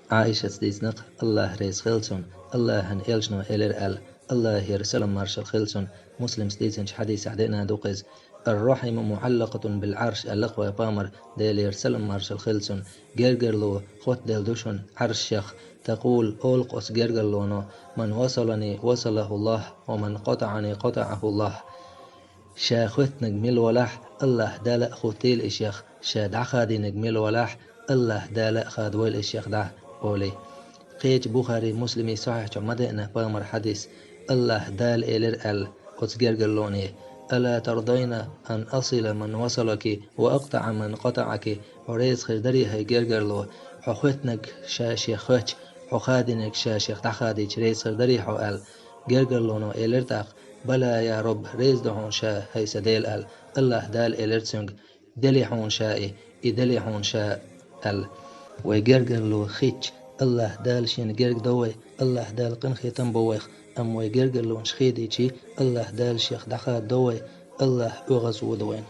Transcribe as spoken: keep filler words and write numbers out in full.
Ӏаишас дийцинакх, Аллахь реза хилва цунна, Аллахьан элчано элира аьлла, Аллахьера салам-маршалла хилда цунна, Муслимас дийцинчу хьадисехь деана ду-кх иза: «الرحم معلقة بالعرش», аьлла-кх вай пайхамара, Делера салам-маршалла хилда цунна, гергарло хоттаделла ду шуна Ӏаршех, تقول, олу-кх оцу гергарлоно: «من وصلني وصله الله، ومن قطعني قطعه الله». Ша хоьттинарг мила валахь, Аллахь Дала а хоттийла и шех, ша дӀахадийнарг мила валахь, Аллахь Дала а хадавойла и шех дӀа, олий. Кхечу Бухари, Муслими сахьихь чохь ма деана пайхамара хьадис, Аллахь Дала элира аьлла оцу гергарлоне: «ألا ترضين أن أصل من وصلك وأقطع من قطعك؟» Хьо реза хир дарий, хӀай гергарло, хьо хоьттинарг ша шех хоьттича, хьо хадийнарг ша шех дӀахадийча, реза хир дарий хьо аьлла. Гергарлоно элира тӀаккха: «بلى يا رب, реза ду хьуна ша, хӀай сан Дела», аьлла. Аллахь Дала элира цуьнга: «Делахь хьуна ша и, и делахь хьуна ша», аьлла. Вай гергарло хетча, Аллахь Дала шена герга до вай, Аллахь Дала къинхетам бо вайх, амма вай гергарлонаш хедийча, Аллахь Дала шех дӀахададо вай, Аллахь оьгӀазвода вайна.